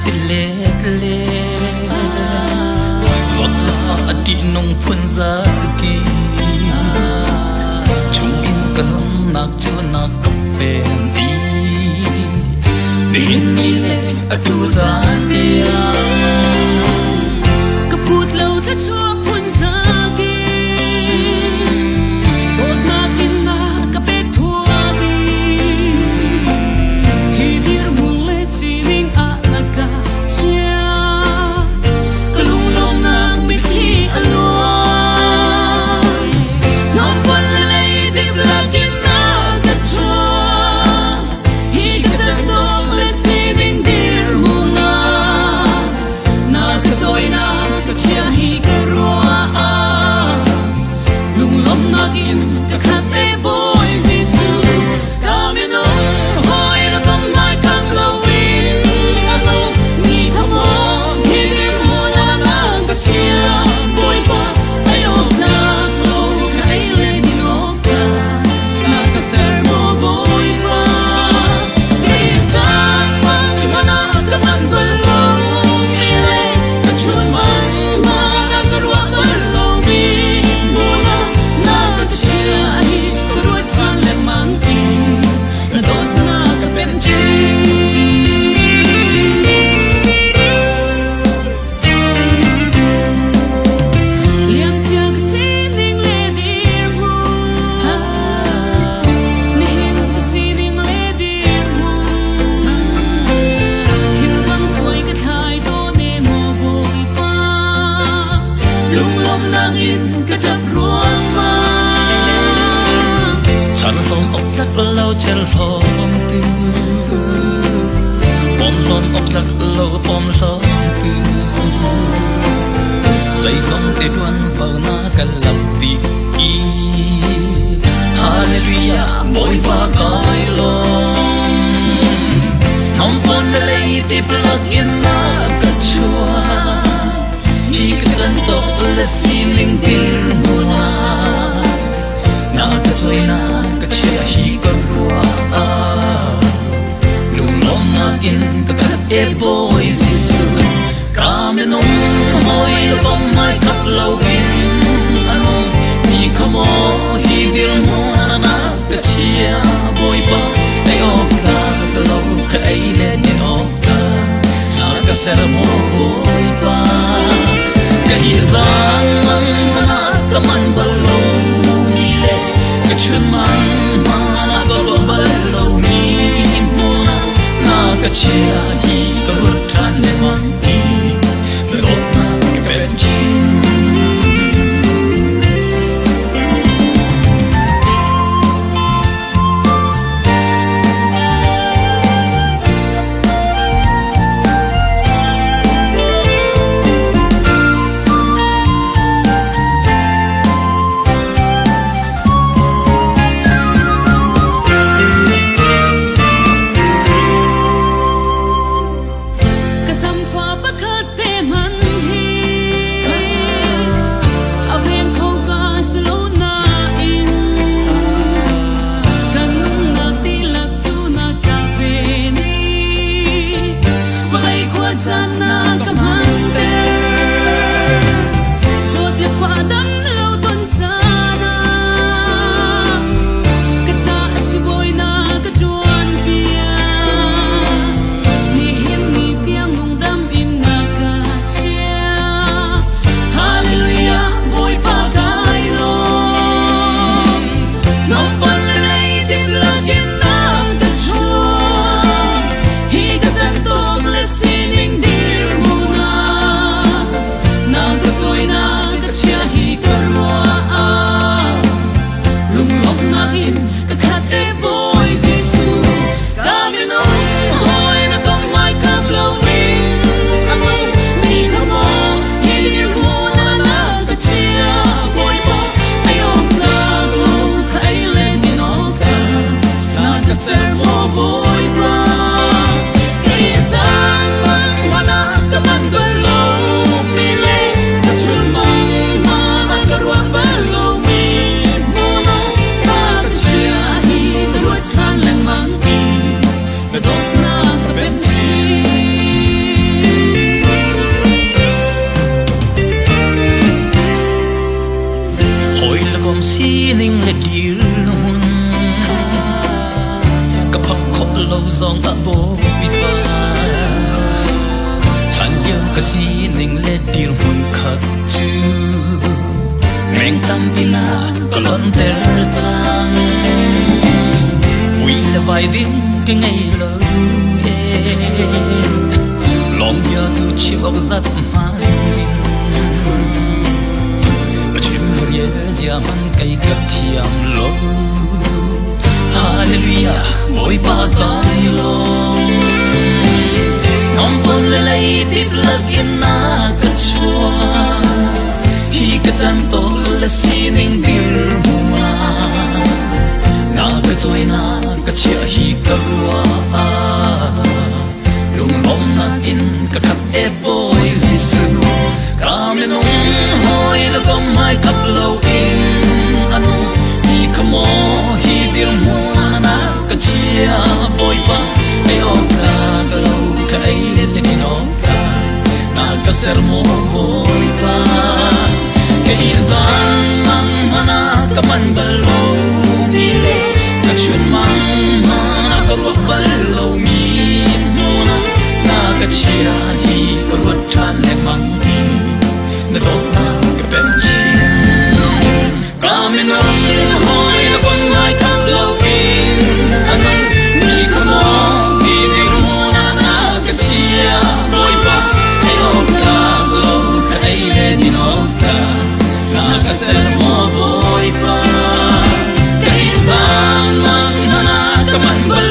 ti let le Zawt le fa a ṭihnung phun zaki Chung in ka nunnak cu na ka fen i Nihin ni le atu caan tiang Ka phut lo thluachuah phun zaki Dawtnak in na ka pek thuak i Hi dirhmun le sining ah na ka chiah Ka lunglawmhnak mitthli a luang Hnawmpon le leidip lakin na ka chuah Hi ka cantawk le sining dirhmun ah Na ka cawinak ka chia hi ka ruah ah Lunglawmhnak in ka khat e Bawi Jesuh Ka minung hawi le kam ngai kham loin a nung mi kha maw hi dirhmun ah na ka chia Bawipa ei awk tlak lo ka ei le din awk tlak na ka ser maw Bawipa Kei zan mang hmanh ah ka manh bal lo mi le ka chun mang hmanh ah ka ruah bal lomi hmun ah na ka chia hi ka ruat ṭhan lengmang i na dawtnak ka pemh chin. Liamcia ka sining le dirhmun Nihin ka sining le dirhmun Thil dang cuai ka thlai tawn e maw Bawipa Lunglawmhnak in ka ṭap ruangmang Chan hlawm ok tlak lo chel hlawm tu Pom hlawm ok tlak lo pom hlawm tu Zeizong te tuan vo na kan lap ti i Hallelujah Bawipa kai lawm Hnawm pon le lei ti plak in na ka chuah Hi ka chan tok le sining dirhmun ah Na ka cawinak ka chia hi ka ruah ah Lunglawmhnak in ka khat e Bawi Jesuh Ka minung hawi le kom mai khap loin a nung mi kha maw hi dirhmun ah na ka chia Bawipa ei awk tlak lo ka ei le din awk tlak na ka ser maw Bawipa Ka ih zang mang hmanh ah ka man bal lo mi le ka chun mang hmanh ah ka ruah bal lo mi hmun ah na ka chia hi ka ruat ṭhan lengmang i na dawtnak ka pemh chin. Lungnuam sining le dirhmun ka phak khawh lo zong ah Bawipa, hlan lio ka sining le dirhmun khat cu meng tampi na ka lonter cang. Vui le vai ding ka ngei lo e, lawng bia tu chim awk zat hman in chim rial zia man kai ka thiam lo. Hallelujah, Bawipa kai lawm. Thawngpon le leidip lakin na ka chuah, hi ka can tawk le sining dirhmun ah na ka cawi, na ka chiah hi ka ruah, lunglawmnak in ka khat e. Bawi Jesuh, ka minung hawi le kom hmai khap lo in anu hi khamo hi dirhmun na ka chia. Bawipa, ei ok ta ka lo ka ei le te din ok ta na ka ser mo. Bawipa, kei zan mang hana ka man bal lo mi le ka chun mang hana ka ruak bal lo mi hmuna na ka chia hi ka ruat ṭhan lengmang i na dawtnak ka pem chin. Ka minung hawi le kom ngai kham lo in anung mi khamo mi dirhmun ah na ka chia. Bawipa, ei awk tlak lo ka ei le din awk tlak na ka ser maw. Bawipa, kei zan mang hana ka man bal